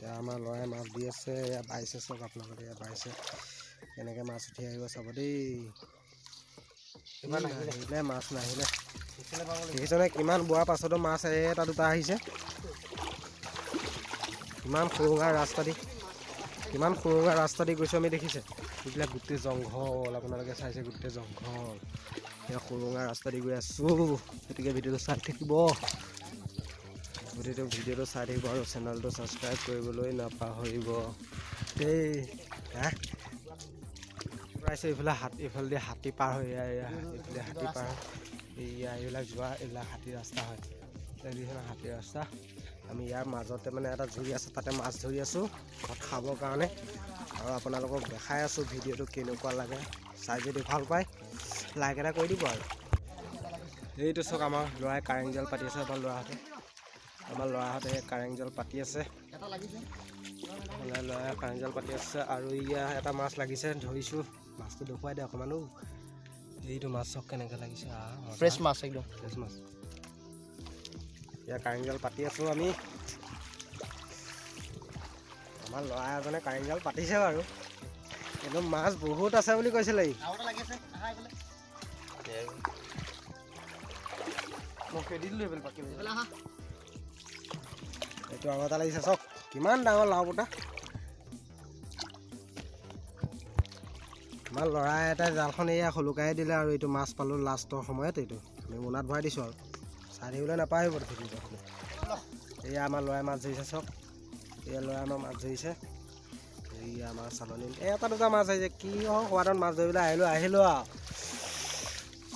এয়া আমাৰ ল'ৰাই মাছ দি আছে। এয়া বাইছে, চাওক আপোনালোকে, এয়া বাইছে। কেনেকৈ মাছ উঠি আহিব চাব দেই। নাহিলে মাছ, নাহিলে। দেখিছেনে, কিমান বোৱাৰ পাছতো মাছ এটা দুটা আহিছে। কিমান সুৰুঙা ৰাস্তা দি, কিমান সুৰুঙা ৰাস্তা দি গৈছোঁ আমি, দেখিছে? এইবিলাক গোটেই জংঘল, আপোনালোকে চাইছে, গোটেই জংঘল। এয়া সুৰুঙা ৰাস্তা দি গৈ আছোঁ। গতিকে ভিডিঅ'টো চাই থাকিব, গোটেইটো ভিডিঅ'টো চাই থাকিব আৰু চেনেলটো ছাবস্ক্ৰাইব কৰিবলৈ নাপাহৰিব দেই। হা পাইছে, এইফালে হাতী, এইফালেদি হাতী পাৰ হৈ, এয়া এয়া এইফালে হাতী পাৰ হয়। এইয়া এইবিলাক যোৱা, এইবিলাক হাতী ৰাস্তা হয়। দেখিছে, হাতী ৰাস্তা। আমি ইয়াৰ মাজতে মানে এটা জুৰি আছে, তাতে মাছ ধৰি আছোঁ ঘৰত খাবৰ কাৰণে আৰু আপোনালোকক দেখাই আছোঁ। ভিডিঅ'টো কেনেকুৱা লাগে চাই যদি ভাল পায়, লাইক এটা কৰি দিব। আৰু এইটো চাওক, আমাৰ ল'ৰাই কাৰেং জাল পাতি আছে। আমাৰ ল'ৰাহঁতে কাৰেং জাল পাতি আছে। ল'ৰাই কাৰেং জাল পাতি আছে আৰু ইয়াৰ এটা মাছ লাগিছে, ধৰিছোঁ। মাছটো দেখুৱাই দে অকণমানো। এইটো মাছ চাওক, কেনেকৈ লাগিছে। ফ্ৰেছ মাছ একদম। ফ্ৰেছ মাছ। ইয়াৰ কাৰেং জাল পাতি আছোঁ আমি। আমাৰ ল'ৰা এজনে কাৰেং জাল পাতিছে বাৰু, কিন্তু মাছ বহুত আছে বুলি কৈছিলে ই। আৰু এটা লাগি আছে, আহা এইফালে। মই খেদি দিলোঁ এইফালে, বাকী এইফালে আহা। এইটো আৰু এটা লাগিছে। চাওক, কিমান ডাঙৰ লাও পোতা। আমাৰ ল'ৰা এটাই জালখন এয়া খলুকাই দিলে আৰু এইটো মাছ পালোঁ লাষ্টৰ সময়ত। এইটো আমি মোনাত ভৰাই দিছোঁ আৰু চাই থাকিবলৈ নাপাহৰিব ভিডিঅ'টো। এয়া আমাৰ ল'ৰাই মাছ ধৰিছে, চাওক। এয়া ল'ৰাই আমাৰ মাছ ধৰিছে। এইয়া আমাৰ চালনী, এটা দুটা মাছ আহিছে। কি হয়, সোৱাদত মাছ ধৰিবলৈ আহিলোঁ, আহিলোঁ আৰু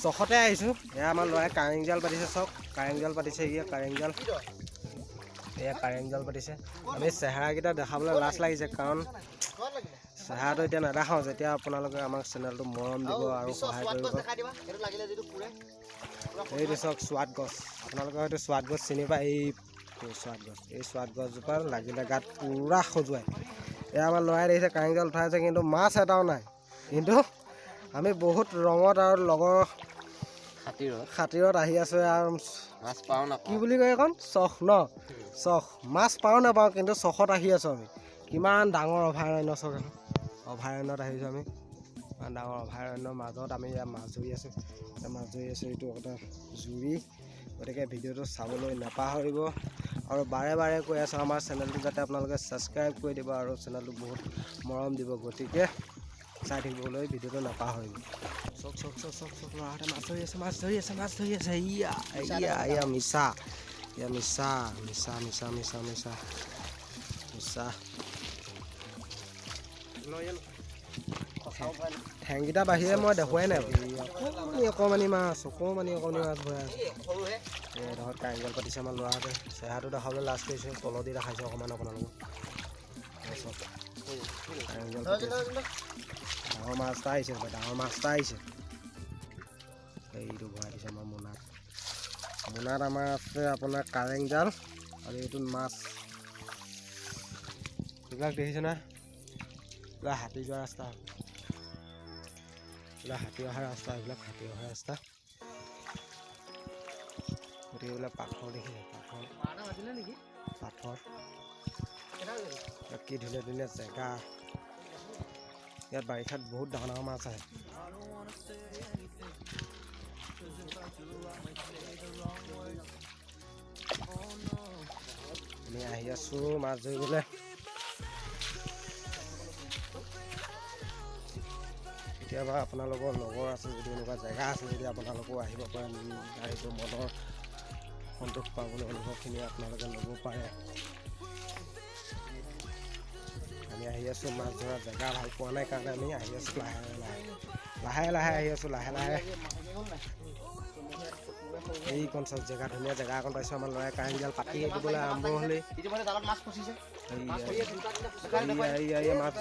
চখতে আহিছোঁ। এয়া আমাৰ ল'ৰাই কাৰেং জাল পাতিছে, চাওক, কাৰেং জাল পাতিছে। এয়া কাৰেং জাল, এয়া কাৰেং জাল পাতিছে। আমি চেহেৰাকেইটা দেখাবলৈ লাজ লাগিছে, কাৰণ চেহেৰাটো এতিয়া নেদেখাওঁ। যেতিয়া আপোনালোকে আমাক চেনেলটো মৰম দিব আৰু সহায় কৰিব। দেখাই দিবা এইটো লাগিলে যিটো পুৰে। এইটো চাওক, চোৱাত গছ। আপোনালোকে হয়তো চোৱাত গছ চিনি পায়। এইটো চোৱাত গছ। এই চোৱাত গছজোপা লাগিলে গাত পূৰা খজুৱাই। এয়া আমাৰ ল'ৰাই দেখিছে, কাৰেং জাল উঠাই আছে, কিন্তু মাছ এটাও নাই। কিন্তু আমি বহুত ৰঙত আৰু লগৰ খাতিৰত। খাতিৰত আহি আছোঁ আৰু মাছ পাওঁ। কি নাপাওঁ। বুলি কয় এইখন? চখ ন, চখ। মাছ পাওঁ নাপাওঁ, কিন্তু চখত আহি আছোঁ আমি। কিমান ডাঙৰ অভয়াৰণ্য চাওক এখন। অভয়াৰণ্যত আহিছোঁ আমি। ইমান ডাঙৰ অভয়াৰণ্যৰ মাজত আমি ইয়াত মাছ ধৰি আছোঁ, ইয়াত মাছ ধৰি আছোঁ। এইটো এটা জুৰি। গতিকে ভিডিঅ'টো চাবলৈ নাপাহৰিব আৰু বাৰে বাৰে কৈ আছোঁ, আমাৰ চেনেলটো যাতে আপোনালোকে ছাবস্ক্ৰাইব কৰি দিব আৰু চেনেলটো বহুত মৰম দিব। গতিকে চাই থাকিবলৈ ভিডিঅ'টো নাপাহৰিব। চাওক, চাওক, চাওক, চাওক, চাওক, ল'ৰাহঁতে মাছ ধৰি আছে, মাছ ধৰি আছে, মাছ ধৰি আছে। ইয়া ইয়া ইয়া, মিছা, ইয়া মিছা, মিছা, মিছা, মিছা, মিছা, মিছা। ঠেংকেইটা বাহিৰে মই দেখুৱাই নাই। অকণমানি অকণমানি মাছ, অকণমানি অকণমানি মাছ ভৰাই আছে। এইডোখৰত কাৰেং জাল পাতিছে আমাৰ ল'ৰাহঁতে। চেহেৰাটো দেখাবলৈ লাজ কৰিছোঁ, তলদি দেখাইছোঁ অকণমান আপোনালোকক। এই চাওক, কাৰেং জাল পাতি আছে। ডাঙৰ মাছ এটা আহিছে, ডাঙৰ মাছ এটা আহিছে। এইটো ভৰাই দিছে আমাৰ মোনাত। মোনাত আমাৰ আছে আপোনাৰ কাৰেং জাল আৰু এইটো মাছ। এইবিলাক দেখিছে না, এইবিলাক হাতী যোৱা ৰাস্তা, এইবিলাক হাতী অহা ৰাস্তা, এইবিলাক হাতী অহা ৰাস্তা। গতিকে এইবিলাক পাথৰ দেখিছে, পাথৰ, পাথৰ। ইয়াত কি ধুনীয়া ধুনীয়া জেগা। ইয়াত বাৰিষাত বহুত ডাঙৰ ডাঙৰ মাছ আহে। আমি আহি আছোঁ মাছ ধৰিবলৈ। কেতিয়াবা আপোনালোকৰ লগৰ আছে যদি, এনেকুৱা জেগা আছে যদি, আপোনালোকো আহিব পাৰে। আহিব, মনৰ সন্তোষ পাবলৈ, অনুভৱখিনি আপোনালোকে ল'ব পাৰে। আমি আহি আছোঁ। মাছ ধৰা জেগা ভাল পোৱা নাই কাৰণে আমি আহি আছোঁ লাহে লাহে, লাহে লাহে আহি আছোঁ, লাহে লাহে। এইকণ চাওক জেগা, ধুনীয়া জেগা অকণ পাইছোঁ। আমাৰ ল'ৰাই কাৰেণ্ট জাল পাতি দিবলৈ আৰম্ভ হ'লেই। ইতিমধ্যে জালত মাছ ফচিছে। এইয়া, এইয়া মাছ,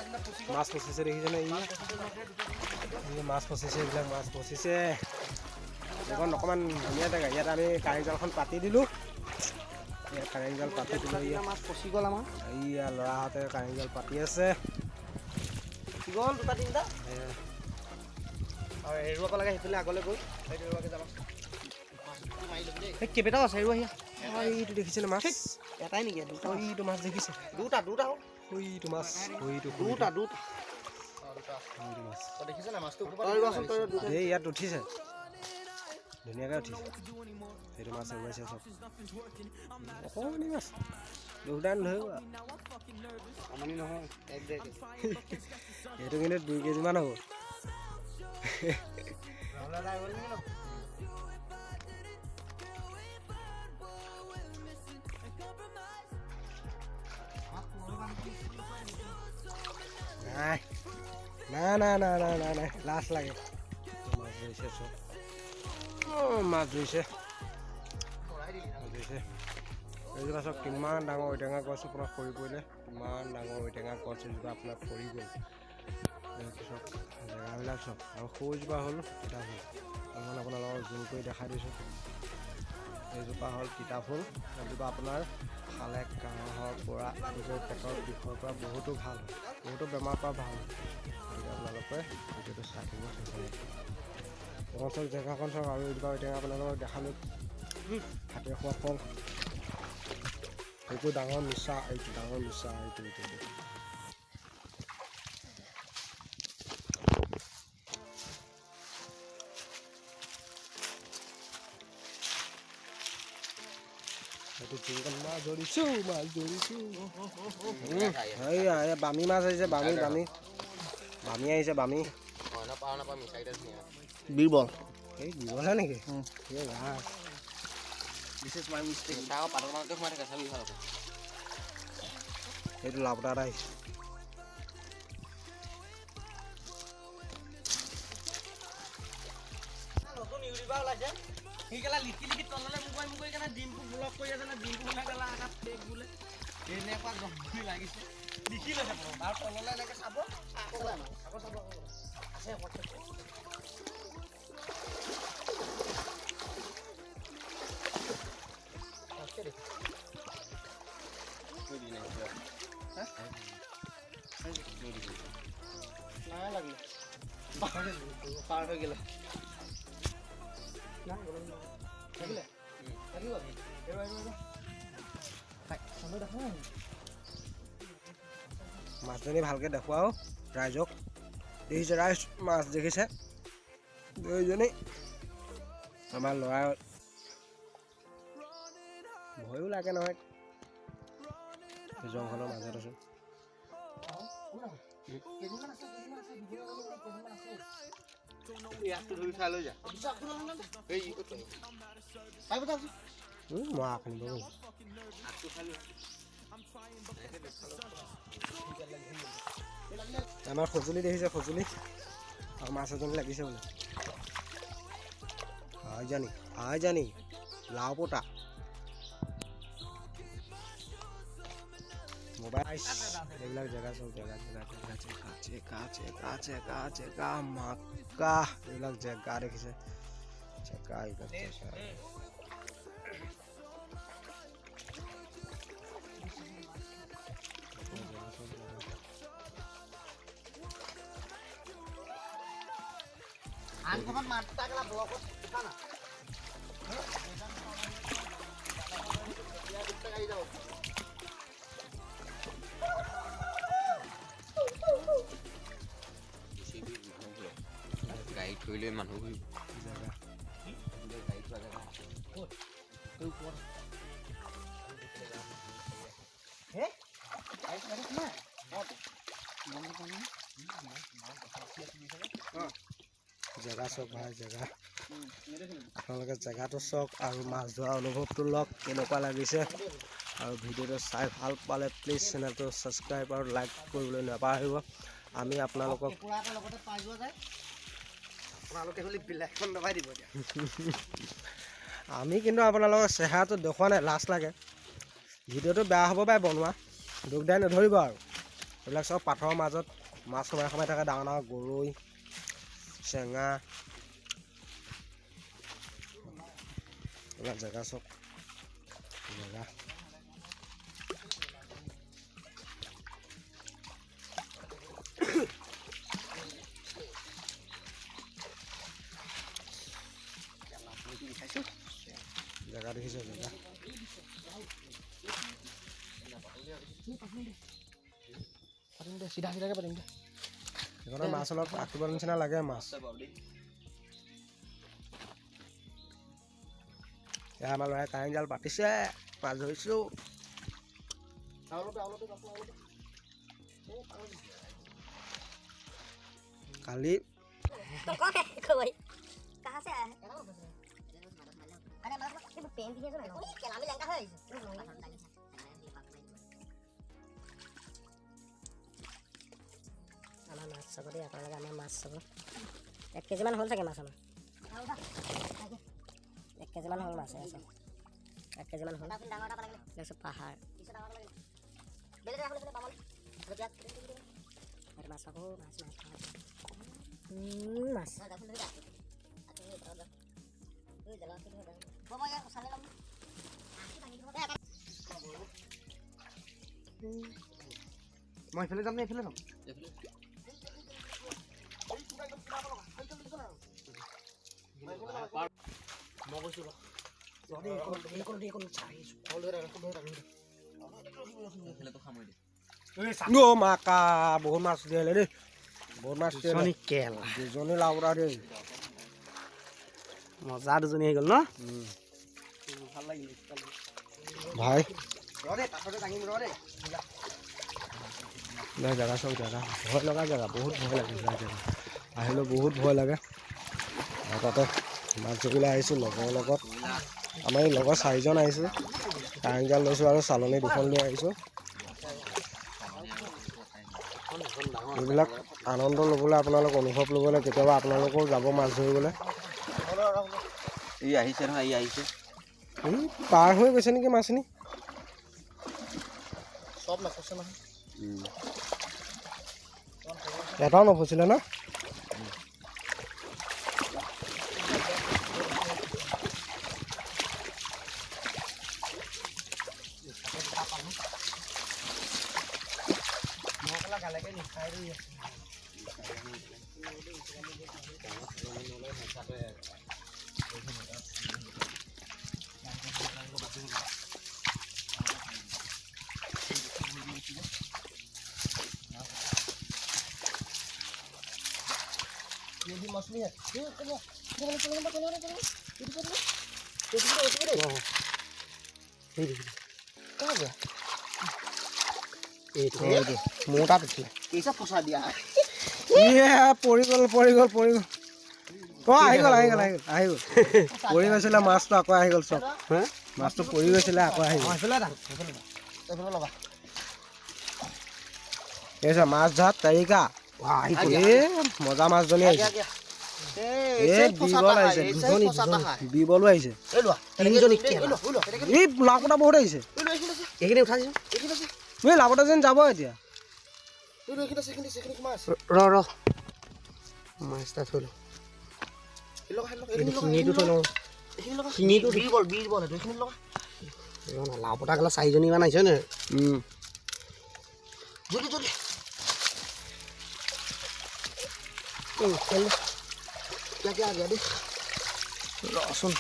মাছ ফচিছে, দেখিছেনে? এই মাছ ফচিছে, এইবিলাক মাছ ফচিছে। এইকণ অকণমান ধুনীয়া জেগা। ইয়াত আমি কাৰেণ্ট জালখন পাতি দিলোঁ। কাৰেণ্ট জাল পাতি দিলোঁ ইয়াত। মাছ ফচি গ'ল আমাৰ। এইয়া ল'ৰাহঁতে কাৰেণ্ট জাল পাতি আছে। ফচি গ'ল দুটা তিনিটা। আৰু এৰুৱাব লাগে সেইফালে আগলৈ গৈ, সেইটো এৰুৱাকে যাবা। এই কেইবাটাও আছে, এৰুৱা। এইটো দেখিছেনে মাছ? এটাই নেকি? দুটা। এইটো মাছ দেখিছে? দুটা দুটা হ'ল। এইটো মাছ, এইটো। দুটা দুটা। এইটো মাছ। দেখিছে না মাছটো? তই ৰচোন, তই দুটা। এই ইয়াত উঠিছে, ধুনীয়াকৈ উঠিছে। সেইটো মাছ ওলাইছে চব অকণমানি মাছ, দুটান ধৰিব। আমনি নহয়, এক ডেৰ কেজি। এইটো কিন্তু 2 কেজিমান হ'ব। নহ'লে এটা গ'ল নেকি ন? নাই নাই নাই নাই নাই নাই নাই, লাজ লাগে। মাছ ধৰিছে চব। অ' মাছ ধৰিছে, মাছ ধৰিছে। এইজোপা চাওক, কিমান ডাঙৰ ঔটেঙা গছ আপোনাৰ সৰি পৰিলে। কিমান ডাঙৰ ঔটেঙা গছ এজোপা আপোনাৰ পৰি গ'ল। এইটো চাওক, জেগাবিলাক চাওক। আৰু সৌজোপা হ'ল তিতাফুল। অকণমান আপোনালোকক জুম কৰি দেখাই দিছোঁ। এইজোপা হ'ল তিতাফুল। এইজোপা আপোনাৰ খালে কাহৰ পৰা আদি কৰি পেটৰ বিষৰ পৰা বহুতো ভাল হয়, বহুতো বেমাৰৰ পৰা ভাল হয়। গতিকে আপোনালোকে ভিডিঅ'টো চাই থাকিব শেষলৈকে। এখন চাওক, জেগাখন চাওক। আৰু এইজোপা ঔটেঙা আপোনালোকক দেখালোঁ, হাতীয়ে খোৱা ফল। এইটো ডাঙৰ মিছা, এইটো ডাঙৰ মিছা, এইটো এইটো এইটো। এইটো জোৰকৈ মাছ ধৰিছোঁ, মাছ ধৰিছোঁ। এইয়া এই বামী মাছ আহিছে, বামী বামী বামী আহিছে, বামী। নাপাওঁ নাপাওঁ, মিছাকেইটা ধুনীয়া। বীৰবল। এই দিবলে নেকি? এই Ram. This is my mistake. মিছা আকৌ পাতৰ মাজতে সোমাই থাকে, চাবি ভালকৈ। এইটো লাপটা এটা আহিছে। নতুন ইউটিউবাৰ ওলাইছে সি, কেলা লিখি লিখি তললৈ মুকুৱাই মুকুৱাই কেনে ডিম্পু ব্লগ কৰি আছে নে ডিম্পু বোলে, কেলা এটা ফেক বোলে। এনেকুৱা জমনি লাগিছে, লিখি লৈছে প্ৰথম আৰু তললৈ এনেকৈ চাব, আকৌ চাব, আকৌ চাব, আকৌ চাব। আছে হোৱাটছএপ। নাই লাগিলে, পাৰ হৈ গ'লে। নাই লাগিলে, লাগিব। এৰ এৰ এৰ দেখা। মাছজনী ভালকৈ দেখুৱাও ৰাইজক। দেখিছে ৰাইজ, মাছ দেখিছে দুইজনী। আমাৰ ল'ৰা ভয়ো লাগে নহয়, জংঘলৰ মাজত আছো। ইয়াতটো ধৰি চাই লৈ যা। এই ই ক'ত পাবি? মই আগ আনিব গৈছোঁ। আগটো খাই লৈ। আমাৰ সঁজুলি দেখিছে, সঁজুলি। আৰু মাছ এজনী লাগিছে বোলে। হয় জানি, হয় জানি, লাও পতা মোবাইল। এইবিলাক জেগা চব, জেগা জেগা জেগা জেগা জেগা জেগা জেগা জেগা মাকা। এইবিলাক জেগা দেখিছে, জেগা, এইবিলাক জেগা। জেগা চব জেগা। আনখন মাতটা কেলা ব্লকত উঠা না। গাড়ী যাব। গাড়ী থৈ লৈ মানুহ ঘূৰিব। জেগা। গাড়ী থোৱা জেগা। হে নাই। জেগা চাওক ভাই, জেগা। আপোনালোকে জেগাটো চাওক আৰু মাছ ধৰা অনুভৱটো লওক, কেনেকুৱা লাগিছে। আৰু ভিডিঅ'টো চাই ভাল পালে প্লিজ চেনেলটো ছাবস্ক্ৰাইব আৰু লাইক কৰিবলৈ নাপাহৰিব। আমি আপোনালোকক কেঁকুৰা এটা লগতে পাই যোৱা যায়। আপোনালোকে হ'লে বিলাকখন দবাই দিব এতিয়া। আমি কিন্তু আপোনালোকৰ চেহেৰাটো দেখুওৱা নাই, লাজ লাগে। ভিডিঅ'টো বেয়া হ'ব পাৰে বনোৱা, দুখ দাই নধৰিব। আৰু এইবিলাক চব পাথৰৰ মাজত মাছ সোমাই সোমাই থাকে, ডাঙৰ ডাঙৰ গৰৈ, চেঙা। এইবিলাক জেগা চব জেগা। জেগা দেখিছে, জেগা। পাতিম দে, চিধা চিধাকৈ পাতিম দে। সেইখনৰ মাছ অলপ আঁকিবৰ নিচিনা লাগে মাছ। এয়া আমাৰ ল'ৰাই কাৰেণ্ট জাল পাতিছে, মাছ ধৰিছোঁ। কালি আমাৰ মাছ চাব দেই, আপোনালোকে আমাৰ মাছ চাব। 1 কেজিমান হ'ল চাগে মাছ আমাৰ, 1 কেজিমান হ'ল মাছ আছে, 1 কেজিমান হ'ল। পাহাৰ মাছ চাব, মাছ মাছ মাছ। মই এইফালে যাম নে এইফালে যাম? অ' মাকা, বহুত মাছ উলিয়ালে দেই, বহুত মাছ উলিয়ালে। দুজনী লাওৰা দেই, মজা দুজনী আহি গ'ল ন। ভাই জেগা চব জেগা ভয় লগা জেগা, বহুত ভয় লাগে জেগা আহিলেও বহুত ভয় লাগে। আৰু তাতে মাছ ধৰিবলৈ আহিছোঁ লগৰ লগত, আমাৰ এই লগৰ 4জন আহিছোঁ। কাৰেণ্ট জাল লৈছোঁ আৰু চালনী 2খন লৈ আহিছোঁ। এইবিলাক আনন্দ ল'বলৈ, আপোনালোক অনুভৱ ল'বলৈ কেতিয়াবা আপোনালোকেও যাব মাছ ধৰিবলৈ। ই আহিছে নহয়, ই আহিছে। এই পাৰ হৈ গৈছে নেকি মাছখিনি? চব নফচে নহয়, এটাও নফচিলে ন? মোৰ তাত উঠিলে পৰি গ'ল, পৰি গ'ল, পৰি গ'ল। অ' আহি গ'ল, আহি গ'ল, আহি গ'ল, আহি গ'ল। পৰি গৈছিলে মাছটো, আকৌ আহি গ'ল চব। মাছটো পৰি গৈছিলে, আকৌ আহি গ'ল। এই মাছ ধৰা তাৰিকা, এই মজা মাছজনী আহিছে। এই বিবল আহিছে, বিবলো আহিছে। এই লাওকটা বহুত আহিছে। এই লাওকটা যেন যাব এতিয়া। ৰ ৰ, মাছ এটা থৈ লওঁ, শিঙিটো থৈ লওঁ, শিঙিটো লাও পতা গ'লে 4জনীমান আহিছে নে? ৰচোন,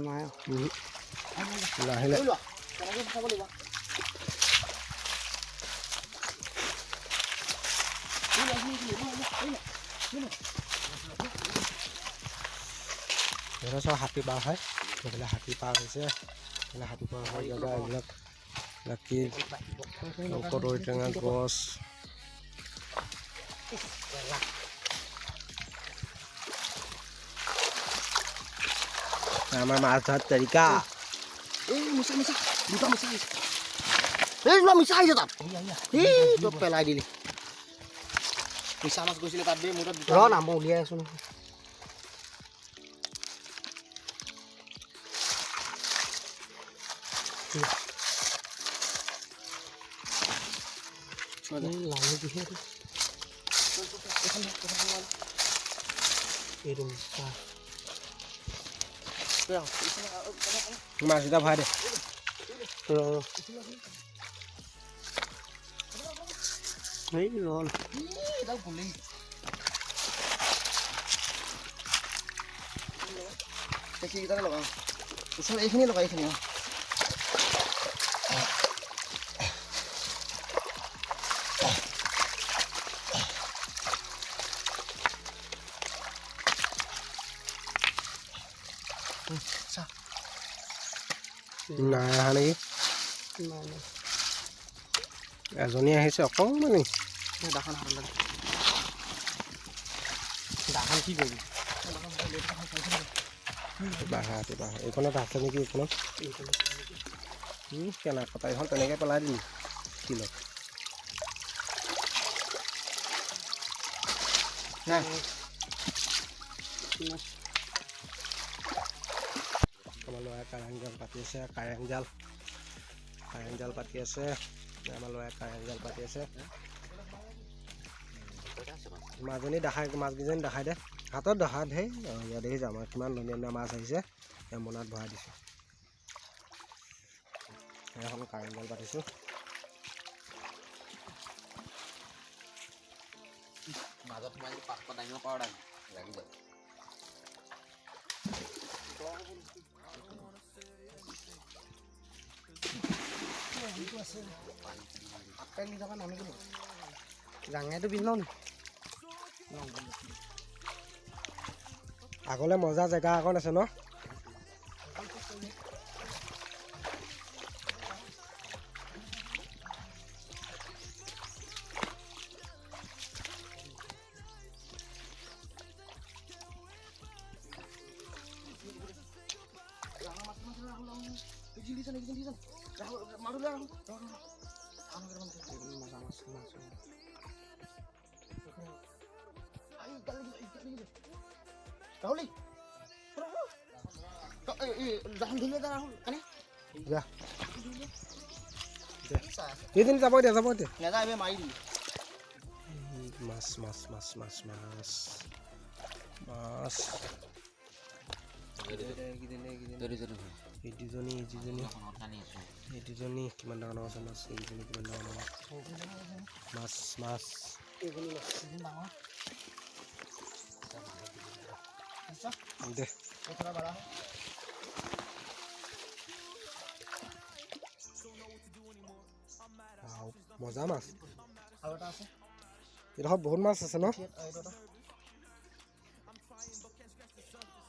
নাই নাহিলে। চব হাতী পাৰ হয়, সেইফালে হাতী পাৰ হৈছে, সেইফালে হাতী পাৰ হোৱা জেগা। এইবিলাক বাকী কদৈ টেঙা গছ। আমাৰ মাছ ধৰাৰ তৰিকা। পেলাই দিলি মিছা মাছ গৈছিলে তাত দেই, মোৰ তাত ৰ না, মই উলিয়াই আছো নহয়। এইটো মিছা মাছ দুটা ভৰাই দে। ৰ ৰ, এই ৰ। সেইকেইটাতে লগাওঁ। ওচৰত এইখিনি লগা, এইখিনি। অঁ, নাই অহা নেকি? এজনী আহিছে অকণমানি। দাখন হাতত লাগে। দাখন কি কৰিবি? বাহা বাহা, এইখনত আছে নেকি? এইখনত কেনা কটাৰীখন তেনেকৈ পেলাই দিলি শিলত। নাই। আমাৰ ল'ৰাই কাৰেণ্ট জাল পাতি আছে। কাৰেণ্ট জাল, কাৰেণ্ট জাল পাতি আছে। আমাৰ ল'ৰাই কাৰেণ্ট জাল পাতি আছে। মাজনী দেখাই, মাছকেইজনী দেখাই দে। হাতত দেখা ধেই। ইয়াত দেখিছে, আমাৰ কিমান ধুনীয়া ধুনীয়া মাছ আহিছে। এই মোনাত ভৰাই দিছোঁ। এখন কাৰেণ্ট জাল পাতিছোঁ। মাজত সোমাই যদি 500 দাঙিব পাৰ, দাঙ লাগি যায়। জাঙাইটো পিন্ধি লওঁ নি? আগলে মজা জেগা অকণ আছে ন? ৰাহুল, দাখন ধুলে ৰাহুল কানে। যা, এইদিন যাব এতিয়া, যাব এতিয়া। নাযায়, এইবাৰ মাৰি দিলি। মাছ মাছ মাছ মাছ মাছ মাছ। এই দুজনী, এই দুজনী, এই দুজনী কিমান ডাঙৰ ডাঙৰ আছে মাছ। এইকেইজনী কিমান ডাঙৰ ডাঙৰ মাছ। মাছ দে। মজা মাছ। এইডোখৰত বহুত মাছ আছে ন?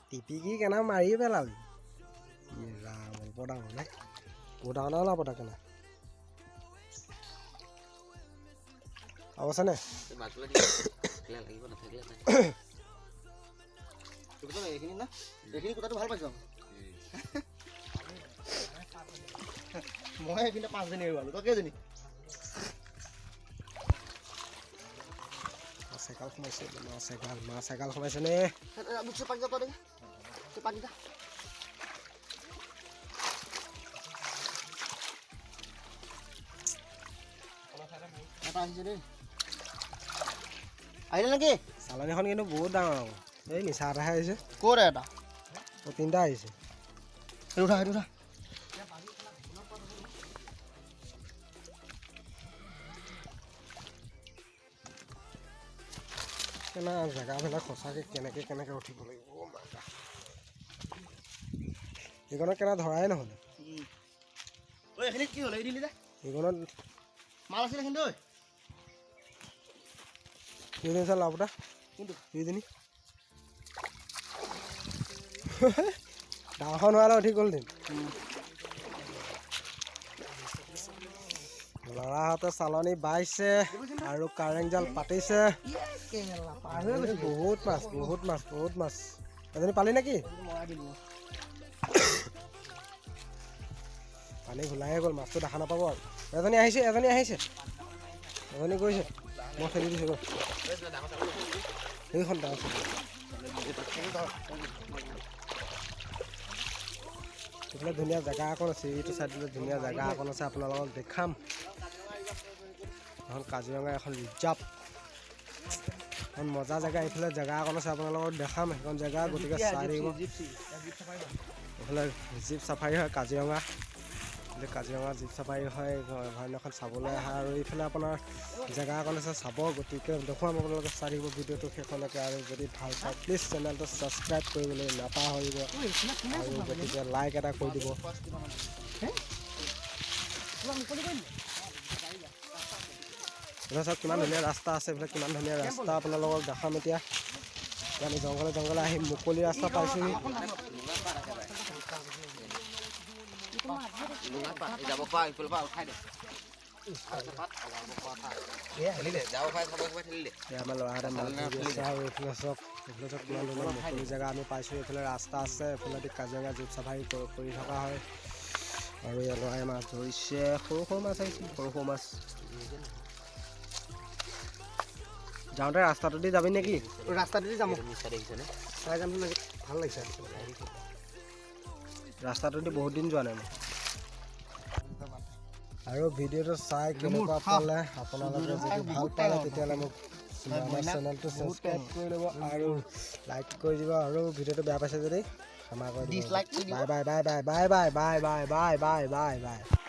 টিপিকি কেনা মাৰি পেলালি। ৰাম, বৰ ডাঙৰ নে? বহুত ডাঙৰ ডাঙৰ লাভ কেনা আৰু আছে নে? এইখিনি না, এইখিনি কুটাটো ভাল পাইছোঁ মই। এইখিনি 5জনী এৰুৱালোঁ, তই কেইজনী? মাছ এগাল সোমাইছে, মাছ এগাল, মাছ এগাল সোমাইছে নে? পানী। এটা আহিছে দেই, আহিলে নেকি? চালনীখন কিন্তু বহুত ডাঙৰ আকৌ। এই নিচা এটাহে আহিছে। ক'ত এটা? তিনিটা আহিছে। সেইটো উঠা, সেইটো উঠা। কেনে জেগাবিলাক সঁচাকৈ কেনেকৈ কেনেকৈ উঠিব লাগিব। এইখনত কেনে ধৰাই নহ'লে। এইখিনিত কি হ'ল? এই দিলি যে। এইখনত মাল আছিলে কিন্তু। দুইজনী চাল লাভটা কোনটো? দুইজনী ডাঙৰখন হোৱালে উঠি গ'ল দিন। ল'ৰাহঁতে চালনী বাইছে আৰু কাৰেণ্ট জাল পাতিছে। বহুত মাছ, বহুত মাছ, বহুত মাছ। এজনী পালি নেকি? পানী ঘোলাইহে গ'ল, মাছটো দেখা নাপাব আৰু। এজনী আহিছে, এজনী আহিছে, এজনী গৈছে। মই খেলি দিছোঁ গ'ল। সেইখন ডাঙৰ। এইফালে ধুনীয়া জেগা অকণ আছে। এইটো চাইডলৈ ধুনীয়া জেগা অকণ আছে, আপোনালোকক দেখাম। এখন কাজিৰঙা এখন ৰিজাৰ্ভ, এখন মজা জেগা। এইফালে জেগা অকণ আছে, আপোনালোকক দেখাম সেইখন জেগা। গতিকে চাই থাকিব। এইফালে জীপ চাফাৰী হয় কাজিৰঙা। এইফালে কাজিৰঙা জীপ চাফাৰী হয়, অভয়াৰণ্যখন চাবলৈ আহা। আৰু এইফালে আপোনাৰ জেগা অকণ আছে চাব, গতিকে দেখুৱাম আপোনালোকে, চাই থাকিব ভিডিঅ'টো শেষলৈকে। আৰু যদি ভাল পায়, প্লিজ চেনেলটো ছাবস্ক্ৰাইব কৰিবলৈ নাপাহৰিব আৰু গতিকে লাইক এটা কৰি দিব। এইফালে চাওক, কিমান ধুনীয়া ৰাস্তা আছে। এইফালে কিমান ধুনীয়া ৰাস্তা, আপোনালোকক দেখাম এতিয়া। এতিয়া আমি জংঘলে জংঘলে আহি মুকলি ৰাস্তা পাইছোহি। যাব পৰা ইফালৰ পৰা উঠাই দে। ঠেলি দে, যাব পাৰে, চবে চবে ঠেলি দে। এয়া আমাৰ ল'ৰাহঁতে মাছ ধৰি আছে। আৰু এইফালে চাওক, এইফালে চাওক, কিমান ধুনীয়া মুকলি জেগা আমি পাইছোঁ। এইফালে ৰাস্তা আছে, এইফালেদি কাজিৰঙা জীপ চাফাৰী কৰি থকা হয়। আৰু ইয়াৰ ল'ৰাই মাছ ধৰিছে, সৰু সৰু মাছ আহিছে, সৰু সৰু মাছ। যাওঁতে ৰাস্তাটো দি যাবি নেকি? ৰাস্তাটোদি যাম। মিছা দেখিছেনে? চাই যাম, ভাল লাগিছে। ৰাস্তাটো দি বহুত দিন যোৱা নাই মই। আৰু ভিডিঅ'টো চাই কেনেকুৱা পালে আপোনালোকে? যদি ভাল পালে, তেতিয়াহ'লে মোক আমাৰ চেনেলটো ছাবস্ক্ৰাইব কৰি ল'ব আৰু লাইক কৰি দিব। আৰু ভিডিঅ'টো বেয়া পাইছে যদি ক্ষমা কৰি দিব। Dislike কৰি দিব। Bye bye bye bye bye bye bye bye bye bye bye bye.